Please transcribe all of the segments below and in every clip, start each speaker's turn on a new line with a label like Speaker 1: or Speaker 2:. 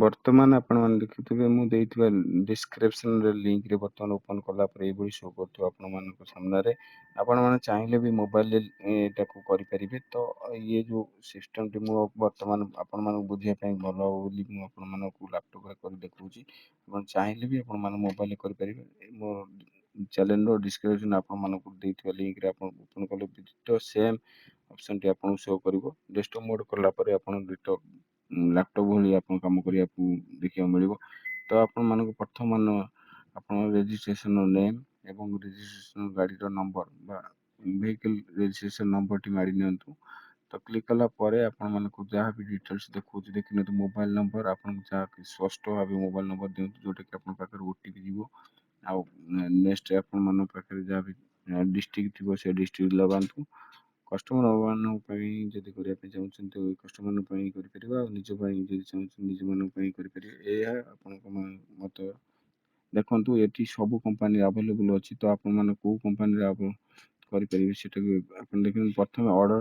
Speaker 1: ବର୍ତ୍ତମାନ ଆପଣମାନେ ଦେଖୁଥିବେ, ମୁଁ ଦେଇଥିବା ଡିସ୍କ୍ରିପସନରେ ଲିଙ୍କରେ ବର୍ତ୍ତମାନ ଓପନ୍ କଲା ପରେ ଏଇଭଳି ଶୋ କରୁଥିବ ଆପଣମାନଙ୍କ ସାମ୍ନାରେ। ଆପଣମାନେ ଚାହିଁଲେ ବି ମୋବାଇଲରେ ଏଟାକୁ କରିପାରିବେ। ତ ଇଏ ଯେଉଁ ସିଷ୍ଟମଟି ମୁଁ ବର୍ତ୍ତମାନ ଆପଣମାନଙ୍କୁ ବୁଝିବା ପାଇଁ ଭଲ ହେବ ବୋଲି ମୁଁ ଆପଣମାନଙ୍କୁ ଲାପଟପରେ କରି ଦେଖାଉଛି। ଆପଣ ଚାହିଁଲେ ବି ଆପଣମାନେ ମୋବାଇଲରେ କରିପାରିବେ। ମୋ ଚ୍ୟାନେଲର ଡିସ୍କ୍ରିପସନ୍ ଆପଣମାନଙ୍କୁ ଦେଇଥିବା ଲିଙ୍କରେ ଆପଣ ଓପନ୍ କଲେ ତ ସେମ୍ ଅପସନ୍ଟି ଆପଣଙ୍କୁ ଶୋ କରିବ। ଡେସ୍କଟପ୍ ମୋଡ଼ କଲା ପରେ ଆପଣ ଡିଟୋ ଲାପଟପ୍ ଭଳି ଆପଣ କାମ କରିବାକୁ ଦେଖିବାକୁ ମିଳିବ। ତ ଆପଣମାନଙ୍କୁ ପ୍ରଥମ ଆପଣଙ୍କ ରେଜିଷ୍ଟ୍ରେସନ ନେମ୍ ଏବଂ ରେଜିଷ୍ଟ୍ରେସନ ଗାଡ଼ିର ନମ୍ବର ବା ଭେହିକିଲ୍ ରେଜିଷ୍ଟ୍ରେସନ ନମ୍ବରଟି ମାରି ନିଅନ୍ତୁ। ତ କ୍ଲିକ୍ କଲା ପରେ ଆପଣମାନଙ୍କୁ ଯାହା ବି ଡିଟେଲ୍ସ ଦେଖାଉଛି ଦେଖିନିଅନ୍ତୁ। ମୋବାଇଲ ନମ୍ବର ଆପଣଙ୍କୁ ଯାହା ସ୍ପଷ୍ଟ ଭାବେ ମୋବାଇଲ ନମ୍ବର ଦିଅନ୍ତୁ, ଯେଉଁଟାକି ଆପଣଙ୍କ ପାଖରେ ଓଟିପି ଯିବ। ଆଉ ନେକ୍ସଟ ଆପଣମାନଙ୍କ ପାଖରେ ଯାହା ବି ଡିଷ୍ଟ୍ରିକ୍ଟ ଥିବ, ସେ ଡିଷ୍ଟ୍ରିକ୍ଟ ଲଗାନ୍ତୁ। କଷ୍ଟମର ମାନଙ୍କ ପାଇଁ ଯଦି କରିବା ପାଇଁ ଚାହୁଁଛନ୍ତି, କଷ୍ଟମରଙ୍କ ପାଇଁ କରିପାରିବେ ଆଉ ନିଜ ପାଇଁ ଯଦି ଚାହୁଁଛନ୍ତି, ନିଜମାନଙ୍କ ପାଇଁ କରିପାରିବେ। ଏହା ଆପଣଙ୍କ ମତ। ଦେଖନ୍ତୁ, ଏଠି ସବୁ କମ୍ପାନୀ ଆଭେଲେବୁଲ୍ ଅଛି। ତ ଆପଣମାନେ କେଉଁ କମ୍ପାନୀରେ ଆପଣ କରିପାରିବେ, ସେଟାକୁ ଆପଣ ଦେଖନ୍ତୁ। ପ୍ରଥମେ ଅର୍ଡ଼ର,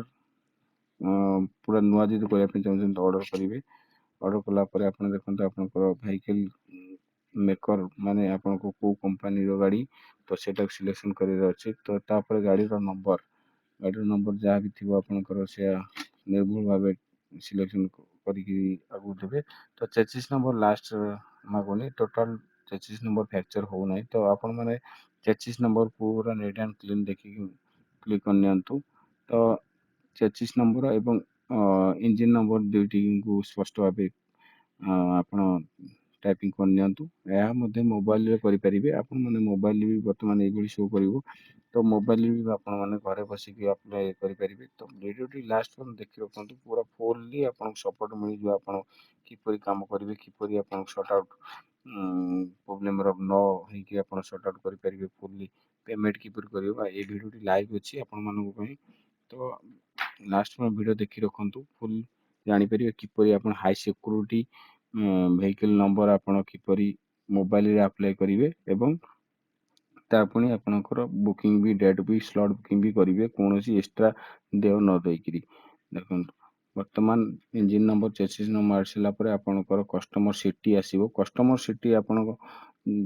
Speaker 1: ପୁରା ନୂଆ ଯଦି କରିବା ପାଇଁ ଚାହୁଁଛନ୍ତି, ଅର୍ଡ଼ର କରିବେ। ଅର୍ଡ଼ର କଲା ପରେ ଆପଣ ଦେଖନ୍ତୁ, ଆପଣଙ୍କର ଭେହିକିଲ୍ ମେକର ମାନେ ଆପଣଙ୍କ କେଉଁ କମ୍ପାନୀର ଗାଡ଼ି, ତ ସେଇଟାକୁ ସିଲେକ୍ସନ୍ କରିବାର ଅଛି। ତ ତାପରେ ଗାଡ଼ିର ନମ୍ବର ଯାହା ବି ଥିବ ଆପଣଙ୍କର, ସେୟା ନିର୍ଭୁଲ ଭାବେ ସିଲେକ୍ସନ୍ କରିକି ଆଗକୁ ଦେବେ। ତ ଚେଚିସ୍ ନମ୍ବର ଲାଷ୍ଟ ମାଗୁନି। ଟୋଟାଲ୍ ଚେଚିସ୍ ନମ୍ବର କ୍ୟାପଚର୍ ହେଉନାହିଁ। ତ ଆପଣମାନେ ଚେଚିସ୍ ନମ୍ବର ପୁରା ନିଟ୍ ଆଣ୍ଡ କ୍ଲିନ୍ ଦେଖିକି କ୍ଲିକ୍ କରିନିଅନ୍ତୁ। ତ ଚେଚିସ୍ ନମ୍ବର ଏବଂ ଇଞ୍ଜିନ୍ ନମ୍ବର ଦୁଇଟିକୁ ସ୍ପଷ୍ଟ ଭାବେ ଆପଣ ଟାଇପିଂ କରିନିଅନ୍ତୁ। ଏହା ମଧ୍ୟ ମୋବାଇଲରେ କରିପାରିବେ ଆପଣମାନେ। ମୋବାଇଲରେ ବି ବର୍ତ୍ତମାନ ଏଇଭଳି ଶୋ କରିବ। ତ ମୋବାଇଲରେ ବି ଆପଣମାନେ ଘରେ ବସିକି ଆପ୍ଲାଏ କରିପାରିବେ। ତ ଭିଡ଼ିଓଟି ଲାଷ୍ଟ ପର୍ଯ୍ୟନ୍ତ ଦେଖି ରଖନ୍ତୁ। ପୁରା ଫୁଲ୍ଲି ଆପଣଙ୍କୁ ସପୋର୍ଟ ମିଳିଯିବ, ଆପଣ କିପରି କାମ କରିବେ, କିପରି ଆପଣଙ୍କୁ ସର୍ଟ ଆଉଟ୍ ପ୍ରୋବ୍ଲେମର ନ ହେଇକି ଆପଣ ସର୍ଟ ଆଉଟ୍ କରିପାରିବେ, ଫୁଲ୍ଲି ପେମେଣ୍ଟ କିପରି କରିବେ ବା ଏଇ ଭିଡ଼ିଓଟି ଲାଇଭ୍ ଅଛି ଆପଣମାନଙ୍କ ପାଇଁ। ତ ଲାଷ୍ଟ ପର୍ଯ୍ୟନ୍ତ ଭିଡ଼ିଓ ଦେଖି ରଖନ୍ତୁ, ଫୁଲ୍ ଜାଣିପାରିବେ କିପରି ଆପଣ ହାଇ ସିକ୍ୟୁରିଟି ଭେହିକିଲ୍ ନମ୍ବର ଆପଣ କିପରି ମୋବାଇଲରେ ଆପ୍ଲାଏ କରିବେ ଏବଂ ତା ପୁଣି ଆପଣଙ୍କର ବୁକିଂ ବି ଡେଟ୍ ବି ସ୍ଲଟ୍ ବୁକିଂ ବି କରିବେ, କୌଣସି ଏକ୍ସଟ୍ରା ଦେୟ ନ ଦେଇକିରି। ଦେଖନ୍ତୁ, ବର୍ତ୍ତମାନ ଇଞ୍ଜିନ୍ ନମ୍ବର, ଚେସିସ୍ ନମ୍ବର ଆସିଲା ପରେ ଆପଣଙ୍କର କଷ୍ଟମର ସିଟି ଆସିବ। କଷ୍ଟମର ସିଟି ଆପଣଙ୍କ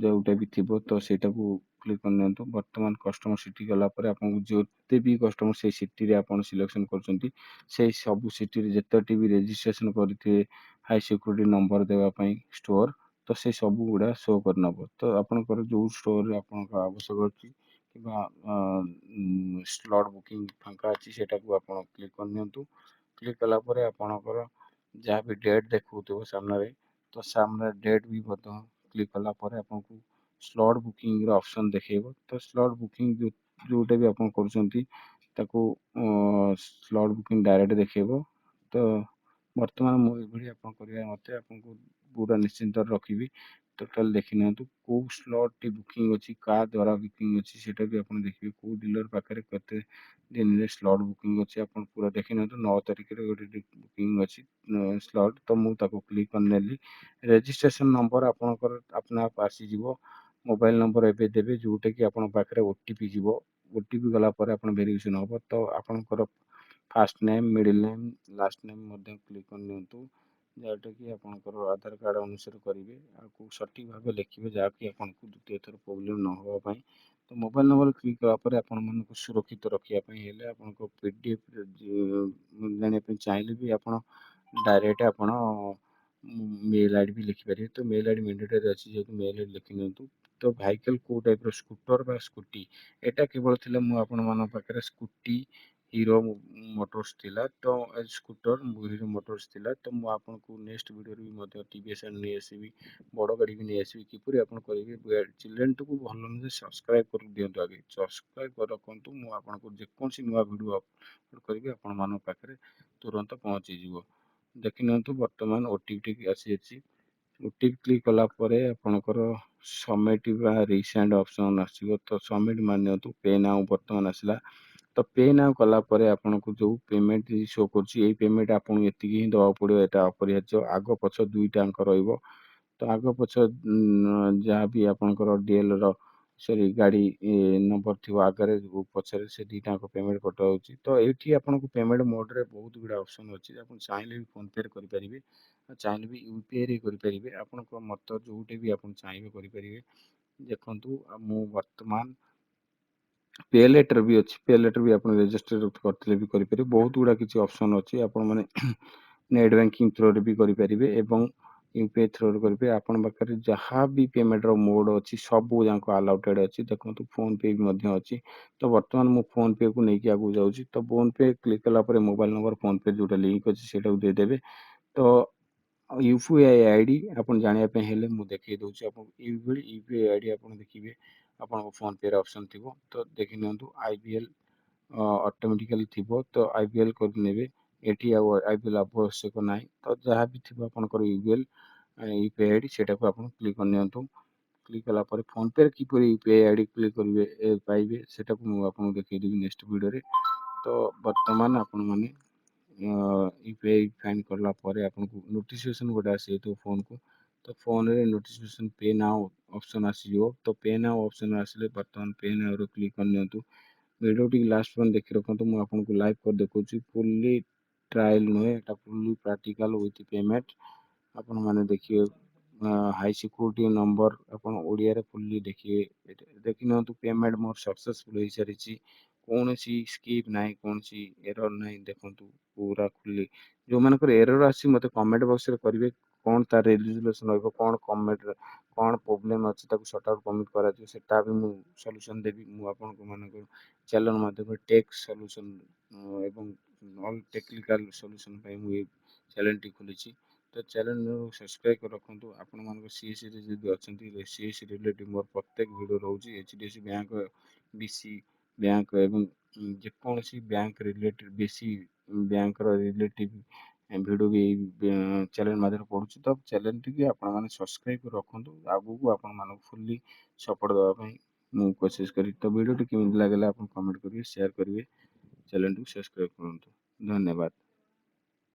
Speaker 1: ଯେଉଁଟା ବି ଥିବ, ତ ସେଇଟାକୁ କ୍ଲିକ୍ କରିନିଅନ୍ତୁ। ବର୍ତ୍ତମାନ କଷ୍ଟମର ସିଟି ଗଲା ପରେ ଆପଣଙ୍କୁ ଯେତେ ବି କଷ୍ଟମର ସେଇ ସିଟିରେ ଆପଣ ସିଲେକ୍ସନ୍ କରୁଛନ୍ତି, ସେଇ ସବୁ ସିଟିରେ ଯେତେଟି ବି ରେଜିଷ୍ଟ୍ରେସନ କରିଥିବେ ହାଇ ସିକ୍ୟୁରିଟି ନମ୍ବର ଦେବା ପାଇଁ ଷ୍ଟୋର, ତ ସେଇ ସବୁ ଗୁଡ଼ା ଶୋ କରିନେବ। ତ ଆପଣଙ୍କର ଯେଉଁ ଷ୍ଟୋରରେ ଆପଣଙ୍କ ଆବଶ୍ୟକ ଅଛି କିମ୍ବା ସ୍ଲଟ୍ ବୁକିଂ ଫାଙ୍କା ଅଛି, ସେଇଟାକୁ ଆପଣ କ୍ଲିକ୍ କରିନିଅନ୍ତୁ। କ୍ଲିକ୍ କଲା ପରେ ଆପଣଙ୍କର ଯାହା ବି ଡେଟ୍ ଦେଖାଉଥିବ ସାମ୍ନାରେ, ତ ସାମ୍ନାରେ ଡେଟ୍ ବି ମଧ୍ୟ କ୍ଲିକ୍ କଲା ପରେ ଆପଣଙ୍କୁ ସ୍ଲଟ୍ ବୁକିଂର ଅପସନ୍ ଦେଖେଇବ। ତ ସ୍ଲଟ୍ ବୁକିଂ ଯେଉଁଟା ବି ଆପଣ କରୁଛନ୍ତି, ତାକୁ ସ୍ଲଟ୍ ବୁକିଂ ଡାଇରେକ୍ଟ ଦେଖେଇବ। ତ ବର୍ତ୍ତମାନ ମୁଁ ଏଇଭଳି ଆପଣ କରିବା ମୋତେ ଆପଣଙ୍କୁ ପୁରା ନିଶ୍ଚିନ୍ତରେ ରଖିବି। ଟୋଟାଲ୍ ଦେଖିନିଅନ୍ତୁ, କେଉଁ ସ୍ଲଟ୍ଟି ବୁକିଂ ଅଛି, କାହା ଦ୍ୱାରା ବୁକିଂ ଅଛି, ସେଇଟା ବି ଆପଣ ଦେଖିବେ। କେଉଁ ଡିଲର ପାଖରେ କେତେ ଦିନରେ ସ୍ଲଟ୍ ବୁକିଂ ଅଛି, ଆପଣ ପୁରା ଦେଖିନିଅନ୍ତୁ। 9 ତାରିଖରେ ଗୋଟେ ବୁକିଂ ଅଛି ସ୍ଲଟ୍, ତ ମୁଁ ତାକୁ କ୍ଲିକ୍ କରିନେଲି। ରେଜିଷ୍ଟ୍ରେସନ ନମ୍ବର ଆପଣଙ୍କର ଆପନା ଆପ ଆସିଯିବ। ମୋବାଇଲ ନମ୍ବର ଏବେ ଦେବେ, ଯେଉଁଟାକି ଆପଣଙ୍କ ପାଖରେ ଓଟିପି ଯିବ। ଓଟିପି ଗଲା ପରେ ଆପଣ ଭେରିଫିକେସନ୍ ହେବ। ତ ଆପଣଙ୍କର first name, middle name, last name ମଧ୍ୟ କ୍ଲିକ୍ କରିନିଅନ୍ତୁ, ଯେଉଁଟାକି ଆପଣଙ୍କର ଆଧାର କାର୍ଡ଼ ଅନୁସାରେ କରିବେ। ଆଉ ସଠିକ୍ ଭାବେ ଲେଖିବେ, ଯାହାକି ଆପଣଙ୍କୁ ଦ୍ୱିତୀୟ ଥର ପ୍ରୋବ୍ଲେମ୍ ନ ହେବା ପାଇଁ। ତ ମୋବାଇଲ ନମ୍ବର କ୍ଲିକ୍ କଲା ପରେ ଆପଣମାନଙ୍କୁ ସୁରକ୍ଷିତ ରଖିବା ପାଇଁ ହେଲେ ଆପଣଙ୍କ ପିଡିଏଫ୍ ଜାଣିବା ପାଇଁ ଚାହିଁଲେ ବି ଆପଣ ଡାଇରେକ୍ଟ ଆପଣ ମେଲ୍ ଆଇଡ଼ି ବି ଲେଖିପାରିବେ। ତ ମେଲ୍ ଆଇଡ଼ି ମ୍ୟାଣ୍ଡେଟୋରୀ ଅଛି ଯେହେତୁ, ମେଲ୍ ଆଇଡ଼ି ଲେଖି ନିଅନ୍ତୁ। ତ ଭେହିକିଲ୍ କେଉଁ ଟାଇପ୍ର, ସ୍କୁଟର ବା ସ୍କୁଟି, ଏଇଟା କେବଳ ଥିଲା ମୁଁ ଆପଣମାନଙ୍କ ପାଖରେ ସ୍କୁଟି ହିରୋ ମୋଟର୍ସ ଥିଲା, ତ ସ୍କୁଟର ହିରୋ ମୋଟର୍ସ ଥିଲା। ତ ମୁଁ ଆପଣଙ୍କୁ ନେକ୍ସଟ ଭିଡ଼ିଓରେ ବି ମଧ୍ୟ ଟିଭିଏସ୍ ନେଇ ଆସିବି, ବଡ଼ ଗାଡ଼ି ବି ନେଇ ଆସିବି, କିପରି ଆପଣ କରିବେ। ଚ୍ୟାନେଲଟିକୁ ଭଲ ସବସ୍କ୍ରାଇବ୍ କରିଦିଅନ୍ତୁ। ଆଗେ ସବସ୍କ୍ରାଇବ୍ କରି ରଖନ୍ତୁ। ମୁଁ ଆପଣଙ୍କୁ ଯେକୌଣସି ନୂଆ ଭିଡ଼ିଓ ଅପଲୋଡ଼ କରିବି, ଆପଣମାନଙ୍କ ପାଖରେ ତୁରନ୍ତ ପହଞ୍ଚିଯିବ। ଦେଖିନିଅନ୍ତୁ, ବର୍ତ୍ତମାନ ଓଟିପି ଆସିଯାଇଛି। ଓଟିପି କ୍ଲିକ୍ କଲା ପରେ ଆପଣଙ୍କର ସବମିଟ୍ ବା ରିସେଣ୍ଡ ଅପସନ୍ ଆସିବ। ତ ସବମିଟ୍ ମାରିନିଅନ୍ତୁ। ପେ ନାଉ ବର୍ତ୍ତମାନ ଆସିଲା। ତ ପେ ନାଉ କଲା ପରେ ଆପଣଙ୍କୁ ଯେଉଁ ପେମେଣ୍ଟ ଶୋ କରୁଛି, ଏଇ ପେମେଣ୍ଟ ଆପଣଙ୍କୁ ଏତିକି ହିଁ ଦେବାକୁ ପଡ଼ିବ। ଏଇଟା ଅପରିହାର୍ଯ୍ୟ। ଆଗ ପଛ ଦୁଇଟା ଅଙ୍କ ରହିବ। ତ ଆଗ ପଛ ଯାହା ବି ଆପଣଙ୍କର ଡିଏଲ୍ର ସରି, ଗାଡ଼ି ନମ୍ବର ଥିବ ଆଗରେ ପଛରେ, ସେ ଦୁଇଟାଙ୍କ ପେମେଣ୍ଟ କଟାଯାଉଛି। ତ ଏଇଠି ଆପଣଙ୍କୁ ପେମେଣ୍ଟ ମୋଡ଼ରେ ବହୁତ ଗୁଡ଼ା ଅପସନ୍ ଅଛି। ଆପଣ ଚାହିଁଲେ ବି ଫୋନ୍ପେରେ କରିପାରିବେ, ଚାହିଁଲେ ବି ୟୁପିଆଇରେ କରିପାରିବେ। ଆପଣଙ୍କ ମତ, ଯେଉଁଠି ବି ଆପଣ ଚାହିଁବେ କରିପାରିବେ। ଦେଖନ୍ତୁ, ମୁଁ ବର୍ତ୍ତମାନ ପେ ଲେଟର୍ ବି ଅଛି, ପେ ଲେଟର୍ ବି ଆପଣ ରେଜିଷ୍ଟର କରିଥିଲେ ବି କରିପାରିବେ। ବହୁତ ଗୁଡ଼ା କିଛି ଅପସନ୍ ଅଛି। ଆପଣମାନେ ନେଟ୍ ବ୍ୟାଙ୍କିଂ ଥ୍ରୋରେ ବି କରିପାରିବେ ଏବଂ ୟୁପିଆଇ ଥ୍ରୋରେ କରିପାରିବେ। ଆପଣଙ୍କ ପାଖରେ ଯାହା ବି ପେମେଣ୍ଟର ମୋଡ଼ ଅଛି, ସବୁ ଯାକ ଆଲାଉଟେଡ଼ ଅଛି। ଦେଖନ୍ତୁ, ଫୋନ୍ ପେ ବି ମଧ୍ୟ ଅଛି। ତ ବର୍ତ୍ତମାନ ମୁଁ ଫୋନ୍ ପେକୁ ନେଇକି ଆଗକୁ ଯାଉଛି। ତ ଫୋନ୍ ପେ କ୍ଲିକ୍ କଲା ପରେ ମୋବାଇଲ ନମ୍ବର ଫୋନ୍ ପେ ଯେଉଁଟା ଲିଙ୍କ୍ ଅଛି, ସେଇଟାକୁ ଦେଇଦେବେ। ତ ୟୁପିଆଇ ଆଇଡି ଆପଣ ଜାଣିବା ପାଇଁ ହେଲେ ମୁଁ ଦେଖେଇ ଦେଉଛି ଆପଣଙ୍କୁ। ଏଇଭଳି ୟୁପିଆଇ ଆଇଡି ଆପଣ ଦେଖିବେ, ଆପଣଙ୍କ ଫୋନ୍ ପେରେ ଅପସନ୍ ଥିବ। ତ ଦେଖି ନିଅନ୍ତୁ, ଆଇବିଏଲ୍ ଅଟୋମେଟିକାଲି ଥିବ, ତ ଆଇବିଏଲ୍ କରିନେବେ। ଏଠି ଆଉ ଆଇବିଏଲ୍ ଆବଶ୍ୟକ ନାହିଁ। ତ ଯାହା ବି ଥିବ ଆପଣଙ୍କର ୟୁପିଆଇ ଆଇଡି, ସେଇଟାକୁ ଆପଣ କ୍ଲିକ୍ କରିନିଅନ୍ତୁ। କ୍ଲିକ୍ କଲା ପରେ ଫୋନ୍ପେରେ କିପରି ୟୁପିଆଇ ଆଇଡି କ୍ଲିକ୍ କରିବେ, ପାଇବେ, ସେଟାକୁ ମୁଁ ଆପଣଙ୍କୁ ଦେଖେଇଦେବି ନେକ୍ସଟ ଭିଡ଼ିଓରେ। ତ ବର୍ତ୍ତମାନ ଆପଣମାନେ ୟୁପିଆଇ ଫାଇଣ୍ଡ କଲା ପରେ ଆପଣଙ୍କୁ ନୋଟିଫିକେସନ୍ ଗୋଟେ ଆସିଯାଇଥିବ ଫୋନ୍କୁ। ତ ଫୋନ୍ରେ ନୋଟିଫିକେସନ୍ ପେ now option ଆସିଯିବ। ତ ପେ now option ଆସିଲେ ବର୍ତ୍ତମାନ ପେ ନାଉରେ କ୍ଲିକ୍ କରିନିଅନ୍ତୁ। ଭିଡ଼ିଓ ଟିକେ ଲାଷ୍ଟ ପର୍ଯ୍ୟନ୍ତ ଦେଖି ରଖନ୍ତୁ। ମୁଁ ଆପଣଙ୍କୁ ଲାଇଭ୍ କରି ଦେଖାଉଛି। ଫୁଲି ଟ୍ରାଏଲ୍ ନୁହେଁ, ଏଟା ଫୁଲି ପ୍ରାକ୍ଟିକାଲ ୱିଥ୍ ପେମେଣ୍ଟ। ଆପଣମାନେ ଦେଖିବେ, ହାଇ ସିକ୍ୟୁରିଟି ନମ୍ବର, ଆପଣ ଓଡ଼ିଆରେ ଫୁଲି ଦେଖିବେ। ଦେଖିନିଅନ୍ତୁ, ପେମେଣ୍ଟ ମୋର ସକ୍ସେସଫୁଲ୍ ହେଇସାରିଛି। କୌଣସି ସ୍କିପ୍ ନାହିଁ, କୌଣସି ଏରର୍ ନାହିଁ। ଦେଖନ୍ତୁ ପୁରା ଖୋଲି। ଯେଉଁମାନଙ୍କର ଏରର୍ ଆସିଛି, ମୋତେ କମେଣ୍ଟ ବକ୍ସରେ କରିବେ, କ'ଣ ତାର ରେଜୁଲେସନ୍ ରହିବ, କ'ଣ କମେଣ୍ଟ, କ'ଣ ପ୍ରୋବ୍ଲେମ୍ ଅଛି, ତାକୁ ସର୍ଟ ଆଉଟ୍ କମେଣ୍ଟ କରାଯିବ। ସେଟା ବି ମୁଁ ସଲ୍ୟୁସନ୍ ଦେବି। ମୁଁ ଆପଣଙ୍କ ମାନଙ୍କ ଚ୍ୟାନେଲ୍ ମାଧ୍ୟମରେ ଟେକ୍ ସଲ୍ୟୁସନ୍ ଏବଂ ଅଲ୍ ଟେକ୍ନିକାଲ୍ ସଲ୍ୟୁସନ୍ ପାଇଁ ମୁଁ ଏଇ ଚ୍ୟାନେଲ୍ଟି ଖୋଲିଛି। ତ ଚ୍ୟାନେଲ୍ ସବସ୍କ୍ରାଇବ୍ କରି ରଖନ୍ତୁ। ଆପଣମାନଙ୍କ ସିଏସ୍ସିରେ ଯଦି ଅଛନ୍ତି, ସିଏସ୍ସି ରିଲେଟିଭ୍ ମୋର ପ୍ରତ୍ୟେକ ଭିଡ଼ିଓ ରହୁଛି। H D F C bank, B C bank ଏବଂ ଯେକୌଣସି ବ୍ୟାଙ୍କ ରିଲେଟେଡ୍, ବେଶୀ ବ୍ୟାଙ୍କର ରିଲେଟିଭ୍ ଭିଡ଼ିଓ ବି ଏଇ ଚ୍ୟାନେଲ୍ ମାଧ୍ୟମରେ ପଡ଼ୁଛି। ତ ଚ୍ୟାନେଲ୍ଟିକି ଆପଣମାନେ ସବସ୍କ୍ରାଇବ୍ କରି ରଖନ୍ତୁ। ଆଗକୁ ଆପଣମାନଙ୍କୁ ଫୁଲି ସପୋର୍ଟ ଦେବା ପାଇଁ ମୁଁ କୋସିସ୍ କରିବି। ତ ଭିଡ଼ିଓଟି କେମିତି ଲାଗିଲା ଆପଣ କମେଣ୍ଟ କରିବେ, ସେୟାର କରିବେ, ଚ୍ୟାନେଲ୍ଟିକୁ ସବସ୍କ୍ରାଇବ୍ କରନ୍ତୁ। ଧନ୍ୟବାଦ।